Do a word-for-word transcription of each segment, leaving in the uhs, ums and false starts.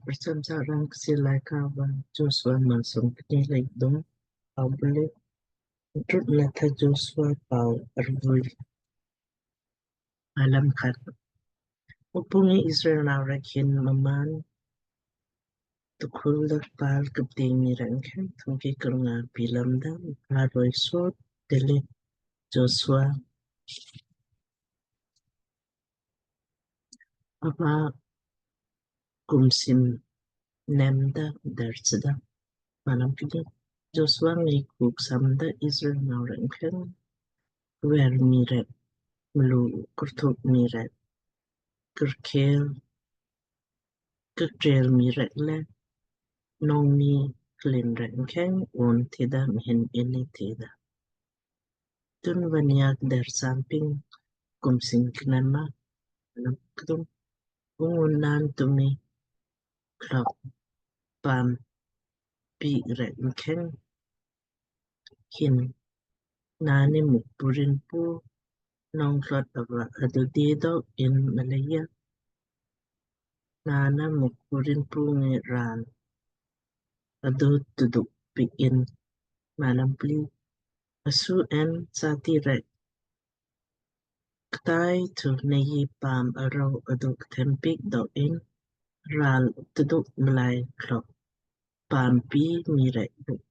Prcham sa rang Kchiir Laaika va Joshua maa somkni le kthum. Pau bule. Mṭutna tha Joshua pau arvui. Alam khat. Mukpu ngi Israel nau rek hin mmaan tukhul da kpal kipting mii rek mkheng thungki kurnga pilam da mkha roi sot dele Joshua ava kum sim nem da der chda. Malam kini. Joshua ngi kuk sam da Israel nau rek mkheng kver mii rek, mlu kurthuk mii rek, kurkhel, kurkhel mii rek le nong mii klin rek mkheng on theda mhin inni theda. Tunva nei ya kder samping kum sim knem ma. Malam kthum. Ungu naan tummi klok paam pii rek mkheng hin naanni Mukpu Rinpu nong klot ava adu dei dok in mleija naanna Mukpu Rinpu ngi raan adu tuduk piik in. Malam pli. Asu en sati rek ktai thu nei paam arau adu kthem piik dok in ral tuduk mlai klok paam pii mii rek duk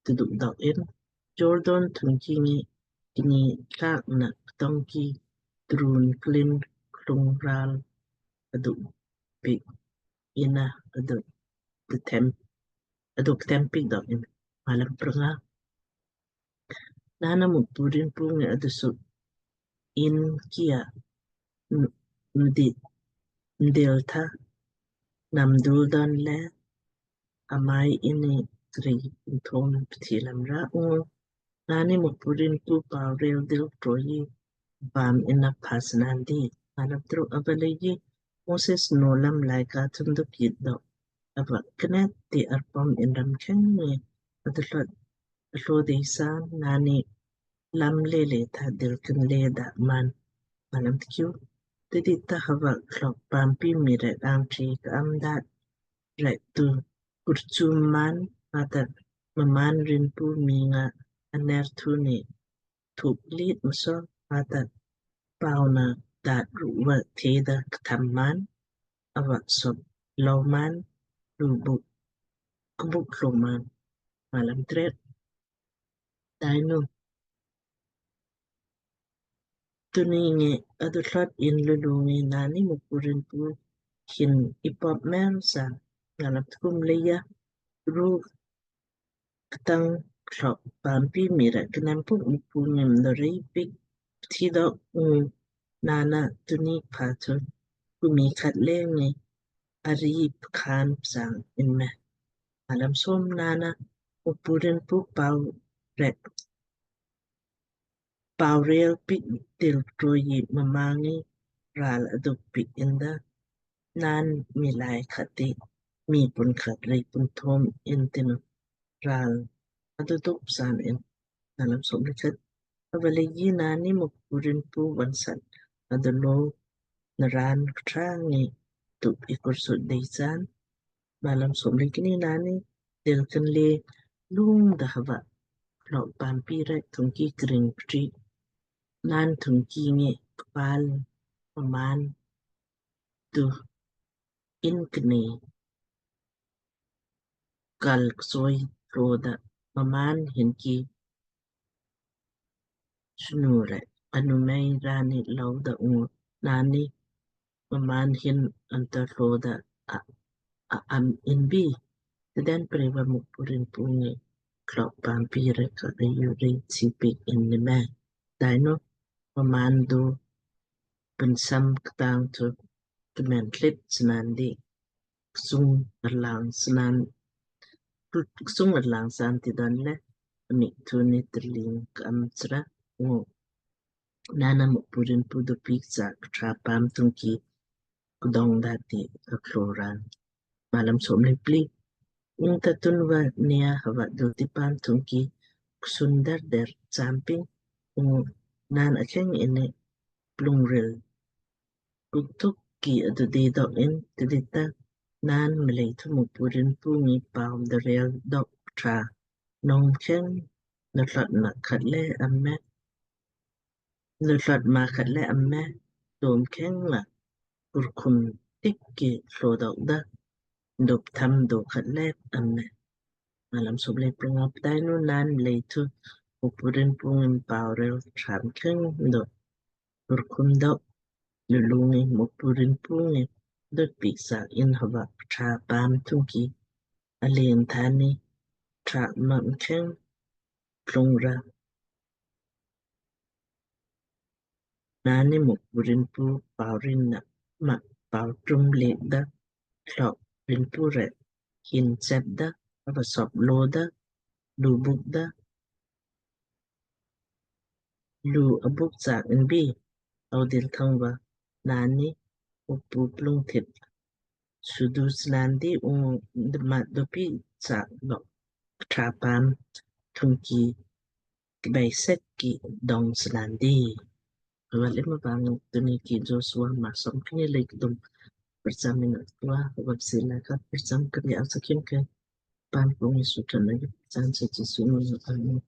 tuduk dok in Jordan thungki ngi kni tlak na ktong ki truwn klin klung ral adu piik inna adu kthem adu kthem piik dok in. Malam prnga. Naanna Mukpu Rinpu ngi adu suk in kia mdit mdil tha namdul dan le amai inni kri nthom pthi lam ra ungu naanni Mukpu Rinpu pau rel dil troi paam inna pas naan di. Malam truk. Ava leiji Moses nowlam laaika thun du piit dok ava knet ti arpom in ram kheng ngi adu tlot atlo dei san naanni lam lele tha dil kinle da man. Malam tkiu. Tidi ta hava klok paam pii mii rek angtri ka am dat rek tu kurchum man ata mmaan Rinpu miing nga aner thu ni thuk lit mso ata pauna dat ruva theda ktham man ava sop lou man rubuk kubuk lou man. Malam tret. Pdainu tunni ngi adu tlot in lulu ngi naanni Mukpu Rinpu hin ipop mel sa. Malam tku. Mleija ru ktang klok paam pii mii rek knem puk Mukpu ngi mdo rei piik pthi dok ungu naanna tunni pha thu kumi khat le ngi ari pkhan psang in me. Malam som. Naanna Mukpu Rinpu pau rek pau rel piik dil troi mma ngi ral aduk piik inda naan miilai khat ti mii pun khat rei pun thom in tinu ral adu duk san in. Malam som le khat. Ava leiji naanni Mukpu Rinpu vonsat adu lo naraan ktra ngi tup ikursut dei san. Malam som le kni. Naanni dil kinle lung da hava klok paam pii rek thungki kring ptri naan thungki ngi kpal mmaan tu in kni kal ksoi tlo da mmaan hin ki snu rek anu mei rani lou da ungu naanni mmaan hin anta tlo da a, a am in bi. Tiden preva Mukpu Rinpu ngi klok paam pii rek ka ayu rei chi piik in ni me. Pdainu mmaan du punsam ktang thu kmen tlit snandi ksung arlang snan ksung arlang san ti dan le amik thu ni trling ka am sra ungu naanna Mukpu Rinpu du piik sa ktra paam thungki kdong da ti aklo ran. Malam som le pli. Ungta tunva nei ya hava dulti paam thungki ksun der der champing ungu naan akheng inni plung ril kuk thuk ki adu dei dok in tidita Naan mlei thu Mukpu Rinpu ngi pau da rel dok pṭha nong mkheng, nuthlot ma khat le am me, nuthlot ma khat le am me, dom kheng la kurkhum tik ki tlo dok da, dop tham do khat le am me. Malam som le pranga. Pdainu naan mlei thu Mukpu Rinpu ngi pau rel pṭha mkheng do kurkhum dok lulu ngi Mukpu Rinpu ngi dot piik sa in hava pṭha paam thungki alen thani pṭha ma mkheng plung ra. Naanni Mukpu Rinpu pau rin na ma pau tum lek da, thlok rinpu rek hin chet da, ava sop lo da, lu buk da, lu abuk chaak inbi, audil thangva naanni Mukpu plung thit sudu snandi, ungu dma dopi chaak lok pṭha paam thungki kbei set ki dong snandi. Hava le ma bang tuni ki Joshua ma som kni le kdum. Prcham ina tua hava sila ka prcham kri asa kim ke pan pungi sutana ki chan se Jisu nuna. Amen.